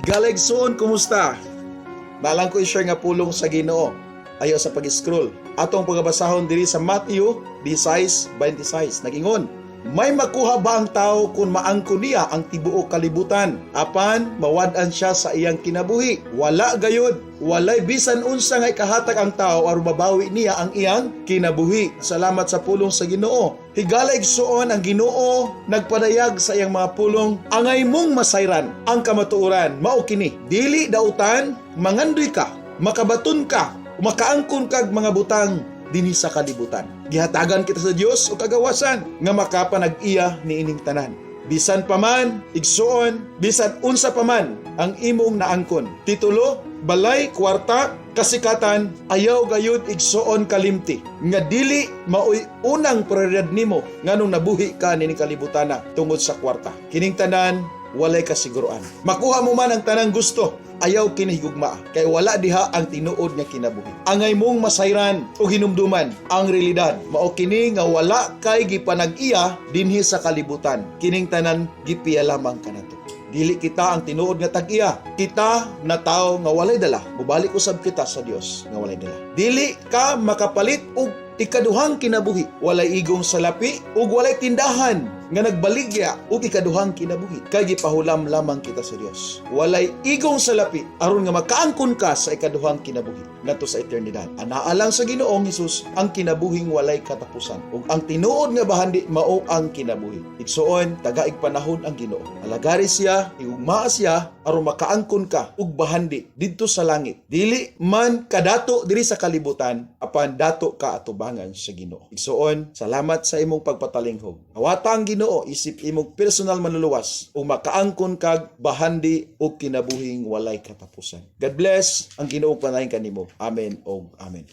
Higala igsoon, kumusta? Naa lang ko i-share nga pulong sa Ginoo. Ayaw sa pag-scroll. Atong pagabasahon diri sa Matthew 16:26. Nagingon, "May makuha ba ang tao kung maangkon niya ang tibuok kalibutan, apan mawad-an siya sa iyang kinabuhi? Wala gayud. Walay bisan unsa nga ikahatag ang tao aron mabawi niya ang iyang kinabuhi." Salamat sa pulong sa Ginoo. Higala igsoon, ang Ginoo nagpadayag sa iyang mga pulong, angay mong masayran ang kamatuoran. Mao kini, dili dautan mangandoy ka, makabaton ka, makaangkon kag mga butang dinhi sa kalibutan. Gihatagan kita sa Dios og kagawasan nga makapanag-iya niining tanan. Bisan pa man, igsoon, bisan unsa pa man ang imong naangkon, titulo, balay, kwarta, kasikatan, ayaw gayud, igsoon, kalimti nga dili maoy unang prioridad nimo nganong nabuhi ka nining kalibutana tungod sa kwarta. Kining tanan walay kasiguruan. Makuha mo man ang tanang gusto, ayaw kini higugma kay wala diha ang tinuod nga kinabuhi. Angay mong masayran o hinumduman ang realidad. Mao kini nga wala kay gipanag-iya dinhi sa kalibutan. Kining tanan gipiya lamang kanato. Dili kita ang tinuod nga tag-iya. Kita na tao nga walay dala. Mubalik usab kita sa Dios nga walay dala. Dili ka makapalit og ikaduhang kinabuhi. Walay igong salapi ug walay tindahan nga nagbaligya og ikaduhang kinabuhi. Kay gipahulam lamang kita sa Dios. Walay igong salapi aron nga makaangkon ka sa ikaduhang kinabuhi ngadto sa eternidad. Anaa lang sa Ginoong Hesus ang kinabuhing walay katapusan. Ug ang tinuod nga bahandi mao ang kinabuhi. Igsoon, tagaig panahon ang Ginoo. Alagari siya, higugmaa siya aron makaangkon ka og bahandi didto sa langit. Dili man kadato diri sa kalibutan, apan dato ka atubangan sa Ginoo. Igsoon, salamat sa imong pagpatalinghog. Awata ang Ginoo isip imong personal manluluwas ug makaangkon kag bahandi og kinabuhing walay katapusan. God bless. Ang Ginoo panahin kanimo. Amen og amen.